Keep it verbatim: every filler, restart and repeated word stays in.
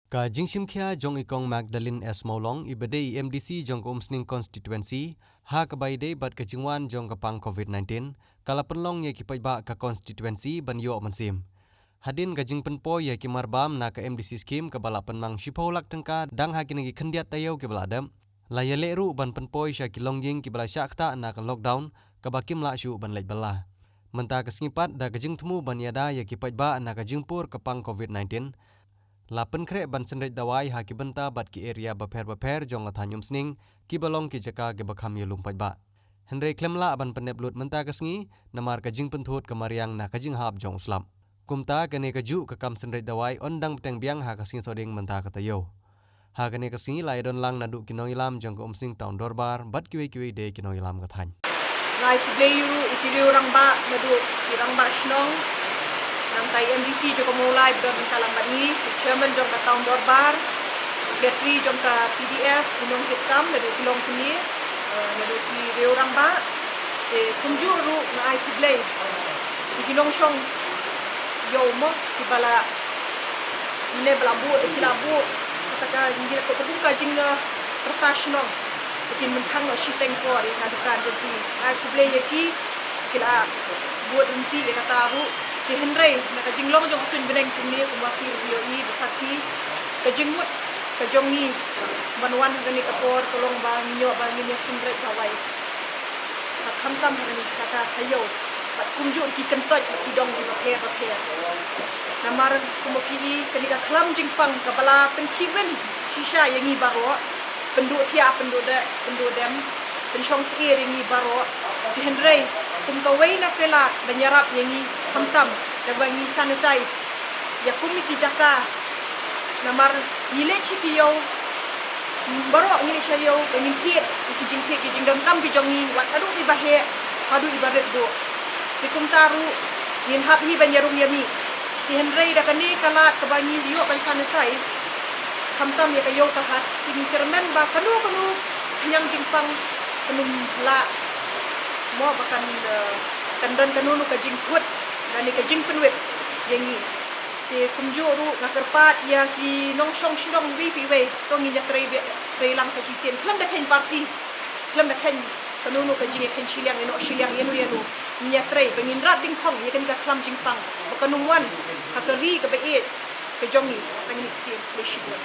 Ka jingshimkhia jong i Kong Magdalene S Mawlong, iba dei i M D C jong ka Umsning Constituency, ha kaba ïadei bad ka jingwan jong ka pang COVID nineteen, ka la pynlong ïa ki paidbah ka constituency ban ïoh mynsiem. Hadien ka jingpynpoi ïa ki marbam na ka M D C scheme kaba la pynmang shiphew lak tyngka dang ha kine ki khyndiat taïew kiba la dep, la ïaleh ruh ban pynpoi sha ki longïing kiba la shah ktah na ka lockdown kaba kim lah shuh ban leit bylla. Mynta ka sngi pat, da ka jingthmu ban ïada ïa ki paidbah na ka jingpur ka pang COVID nineteen, la pynkhreh ban synreit dawai ha ki bynta bad ki area bapher bapher jong ka thaiñ Umsning, kiba long ki jaka kiba kham ïalum paidbah. Hynrei khlem lah ban pyndep lut mynta ka sngi namar ka jingpynthut ka mariang na ka jinghap jong u slap. Kumta kane kajuh ka kam synreit dawai yn dang bteng biang ha ka sngi Thohdieng mynta ka taïew. Ha kane ka sngi la ïadon lang naduh ki nongïalam jong ka Umsning Town Dorbar bad kiwei kiwei de ki nongïalam ka thaiñ. Nga ai khublei ruh ïa ki riew rangbah, naduh ki rangbah shnong, nangta i M D C jong ka Mawlai ba don ryngkat lang bad ngi, ki chairman jong ka Town Dorbar, secretary jong ka P D F, ki nongkitkam naduh ki longkmie, eh, naduh ki riew rangbah. Te kumjuh ruh nga ai khublei ïa ki nongshong ïew mo, kiba la, ne ba la buh, ki la buh kata ka, ngi la, ka bun ka jing, eh, pyrta shnong, ki mynthang noh shiteng por ïa ka dukan jong ki. Ai khublei ïa ki, ki la bud ryntih ïa kata ruh. Te hynrei na ka jinglong jong ka suiñ bneng kumne, kumba phi ruh phi ïohi ba sakhi, ka jingmut ka jong ngi ban wan ha kane ka por ka long ba ngin ïoh ba ngin ïa synreit dawai, ka khamtam ha kane ka, ka taïew, bad kumjuh ki kyntoit bad ki dong kiba pher bapher. Namar kumba phi i, kane ka khlam jingpang kaba la pynkhih win shisha ïa ngi baroh, pynduh thiah, pynduh deh, pynduh dem, pynshong syier ïa ngi baroh. Te hynrei kum kawei na ka lad ban ïarap ïa ngi khamtam da ba ngi sanitize ïa kum ïa ki jaka. Namar ngi leit sha ki ïew, baroh ngi leit sha ïew, ba ngin thied ïa ki jingthied ki jingdonkam ki jong ngi, wat haduh iba heh haduh iba rit duh. Te kumta ruh ngin hap hi ban ïarung ïamih. Te hynrei da kane ka lad kaba ngi ïoh ban sanitize khamtam ïa ka ïew ka hat, te ngi kyrmen ba kano kano ka khñiang jingpang kan ym lah mo ba kan, eh, kan don kano kano ka jingkut lane ka jingpynwit ïa ngi. Te kumjuh ruh nga kyrpad ïa ki nongshong shnong iwei pa iwei, to ngin ïatrei beit, trei lang sa shisien khlem da kheiñ party, khlem da kheiñ kano kano ka jingïakheiñ shiliang ïano shiliang ïano ïano. Ngin ïatrei ba ngin rat dyngkhong ïa kane ka khlam jingpang ba kan ym wan ha ka ri kaba ïeit ka jong ngi. Kane ka ktien, khublei shibun.